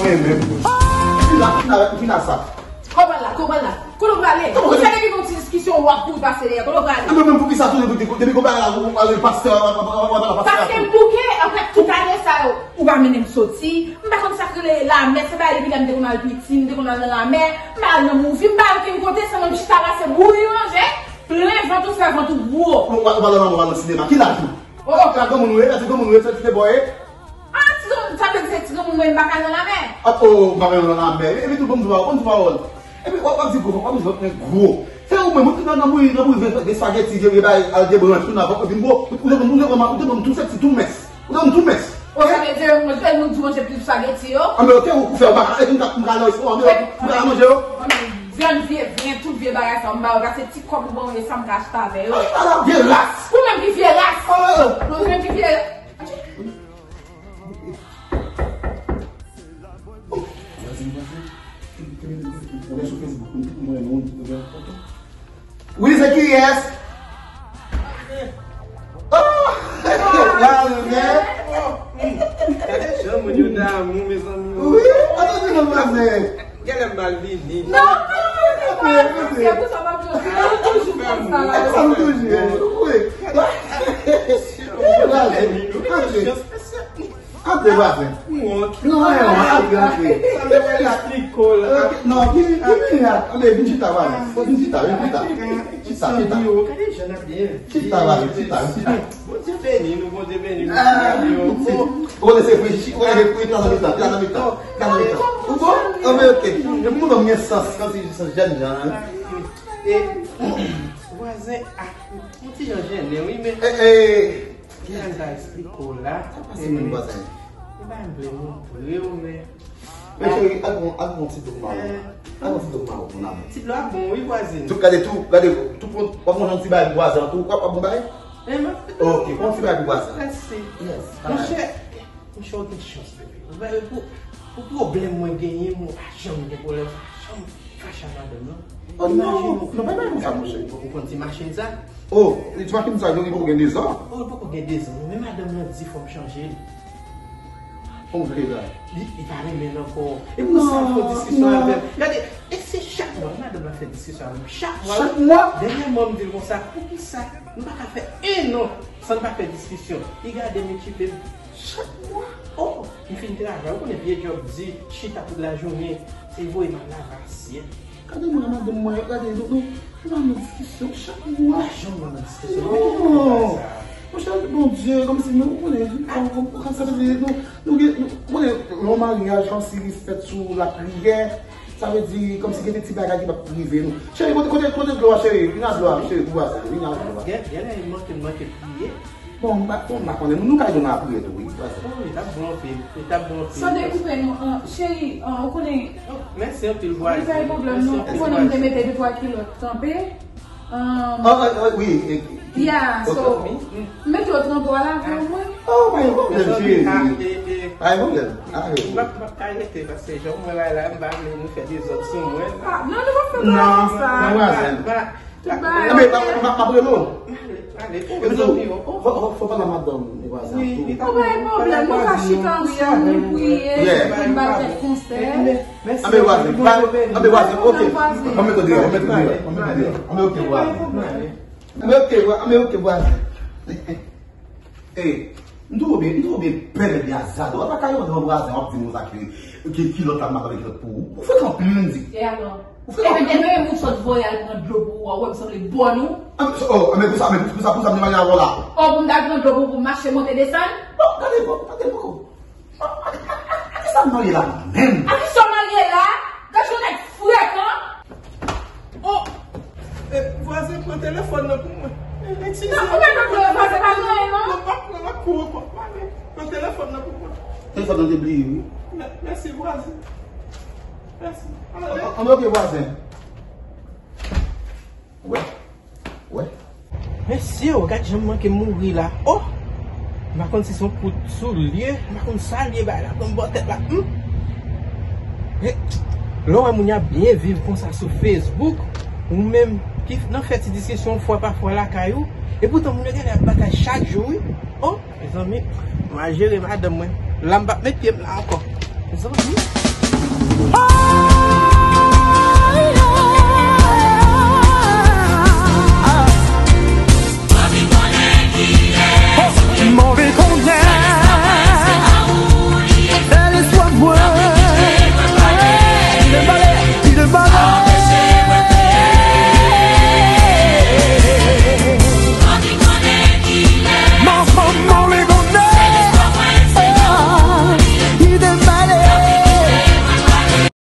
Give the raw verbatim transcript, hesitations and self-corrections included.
Mwen menm. Vin la, vin la, vin la sa. Kòman la, kòman la? Kote w prale? Ou fè depi gon ti diskisyon w ap kouri pase dèyè. Kote w prale? Mwen menm pou ki sa toujou depi, depi gon bagay la ou al pastè, w ap pale pastè. Paske m bouke, anfèt, tout ane sa yo, ou pa mennen m soti. M pa konn sa k rele lamè, se bagay depi lè m te konn al piti, m te konn al nan lamè, m pa al nan mouvi, m pa al okenn kote, sèlman m chita la, se bouyi w manje, plen vant ou fè vant ou gwo. Ou pa, ou pa nan lamè, ou pa nan sinema. Ki laj ou? Oh, oh. Ti granmoun ou ye, ti granmoun ou ye, se ti bò ye. Ah, ti granmoun, sa vle di se ti granmoun mwen, m pa ka nan lamè. Ah, oh, m pa ka nan lamè. Epi tou, ban m di w, ban m di w. Epi w ap, w ap di gwo, w ap di vant mwen gwo. Se ou menm, ou nan, nan bouyi, nan bouyi vant, de spaghetti, de, de bagay, al de branch, ou nan vant mwen vin gwo. Ou, ou, ou, ou, ou, ou, ou tou sèksi, tou mens. Ou tou mens. Ou sa vle di, mwen, mwen di manje plis spaghetti yo? Ah, men ok, ou, ou fè, ou pa ka, epi m ka, m ka nan restoran, m ka manje yo. Vyann vye, vyann, tout vye bagay sa, m ba yo, paske ti kòb ou ban mwen, sa m ka achte avè yo. Ah, vye ras. Ou menm ki vye ras. Ah, ah, ah. Ou menm ki vye. Wi, se kiyès? Oh! Vwazen! Gade jan moun yo damou, mezanmi. Wi, gade jan vwazen. Genlè m mal vini. Non, non, non, non, non, non, se pou sa w ap jwe. Ou toujou konsa. Sa m toujou, wi. Vwazen. Antre, vwazen. Non, non, antre, antre. Sa m wè la piko la. Ok, non, vin, vin, vin la. Antre, vin chita, vwazen. Vin chita, vin chita. Chita, chita. Chita, vwazen, chita, chita. Bondye beni nou, Bondye beni nou. Ah, ti, ou konnen se fri, chi-, ou konnen se fri, tan nan mitan, tan nan mitan, tan nan mitan. Ou bon? Anben, ok. Epi moun nan gen sans, kòmsi sans jèn jan, hein. E, vwazen, ah, yon ti jan jennen, wi, men. Eh, eh. Ki jan m ta eksplike w la? Sa pase menm vwazen? E ba m vle montre w, men. Men cheri, al pran, al pran ti dlo mawon. Al pran ti dlo mawon, mon amour. Ti dlo a bon, wi, vwazen. Tou, gade tou, gade, tou pran, w ap manje yon ti bagay pou vwazen an tou, w ap, w ap bon bagay? Men, m ap. Ok, pran yon ti bagay pou vwazen an. Mèsi. Yes. Monchè, monchè, w gen chans, bebe. Ou pa, pou, pou pwoblèm mwen genyen, mwen pa janm gen pwoblèm, pa janm fache ak madanm nan. Oh non, non, pa bay konsa, monchè. Ou konn ti machin sa? Oh, ti machin sa, li poko gen dezan. Oh, li poko gen dezan. Men madanm nan di fò m chanje li. Fò m vle la. Li, li pa renmen l ankò. E pou sa, l fè diskisyon avè m. Gade, e se chak mwa, madanm nan fè diskisyon avè m. Chak mwa. Chak mwa? Dènyèman, m di l konsa, poukisa nou pa ka fè en an san n pa fè diskisyon? Li gade m, li kite m. Chak mwa. Oh, m fin travay. Ou konnen vye djòb di, chita tout lajounen, se voye m al lave asyèt. Gade mwen, madanm mwen, gade, nou, nou, nou nan diskisyon chak mwa. Pa janm nan diskisyon. Non. Monchè, Bondye, kòmsi nou, ou konnen, ou, ou, ou, sa vle di, nou, nou gen, nou, ou konnen, nan yon maryaj, kòmsi li fèt sou lapriyè, sa vle di, kòmsi gen de ti bagay ki p ap rive nou. Cheri, kote, kote, kote dlo a, cheri? Vin ak dlo a, cheri, pou vwazen, vin ak dlo a. Gen, genlè manke, manke priye. Bon, m pa, bon, m pa konnen. Nou, nou ka jwenn apre tou, wi. Wi, li t ap bon anpil. Li t ap bon anpil. San dekoupe nou, an, cheri, an, ou konnen. Oh, mèsi anpil, vwazen. Wi, pa gen pwoblèm, non. Ou konnen m te mete de twa kilòt kanpe. An, an, an, wi, e, ya, so, m mete yo tranpo a lave omwen. Oh, pa gen pwoblèm, cheri. Pa gen pwoblèm. Ah, wi. M p ap, m p ap ka rete, paske jan mwen la, la, m pa vle nou fè dezòd sou mwen. Ah, non, nou pa fè bagay sa. Non, non, vwazen. Anben, m ap, m ap, m ap rele w. Ale, ale, ou zanmi yo. Fò, fò, fò pale a madanm, e vwazen an tou. Wi, wi. Pa gen pwoblèm, nou ka chita ansanm, nou priye, nou ba l kèk konsèy. Anben, vwazen, anben, vwazen, ok. Ban m mete w deyò, ban m mete w deyò, ban m mete w deyò. Anben, ok, vwazen. Anben, ok, vwa-, anben, ok, vwazen. E, m twouve, m twouve bèl ebyen a Zado. Apa kareman devan vwazen w ap di m konsa ke, ke kilòt la, m ap lave kilòt pou ou. Ou frekan anpil, Wendy. E alò? Ou frekan anpil. Ebyen, menm ou sot voye al pran dlo pou ou, ou wè m sanble bòn ou? Ah, oh, ah, men pou sa, men pou sa, pou sa, m te marye avè w la. Oh, pou m ta pran dlo pou ou, pou m mache monte desann? Bon, gade, bon, gade, bon. A, a, a, a, a ki sa m marye la menm? A ki sa w marye la? Gad yon nèg frekan! Oh! Eh, vwazen, pran telefòn nan pou mwen. Eh, eh, ti... Non, ou mèt pran telefòn, se pa mwen, non. Non, pa pran, pa kouri, pa pale. Pran telefòn nan pou mwen. Telefòn nan te bliye, wi. Mè-, mèsi, vwazen. Mèsi. An, an, an, ok, vwazen. Wè. Wè. Mesye, w gad jan m manke mouri la. Oh! M pa konn si se yon kout soulye, m pa konn sa l ye, bagay la pran m bò tèt la. Hmm? E, lè w wè moun y ap byen viv konsa sou Facebook, ou menm ki nan fè ti diskisyon yon fwa pa fwa lakay ou, e poutan moun yo genlè ap batay chak jou, wi. Oh! Mezanmi, m a jere madanm mwen. La m p ap met pye m la ankò. Zanmi.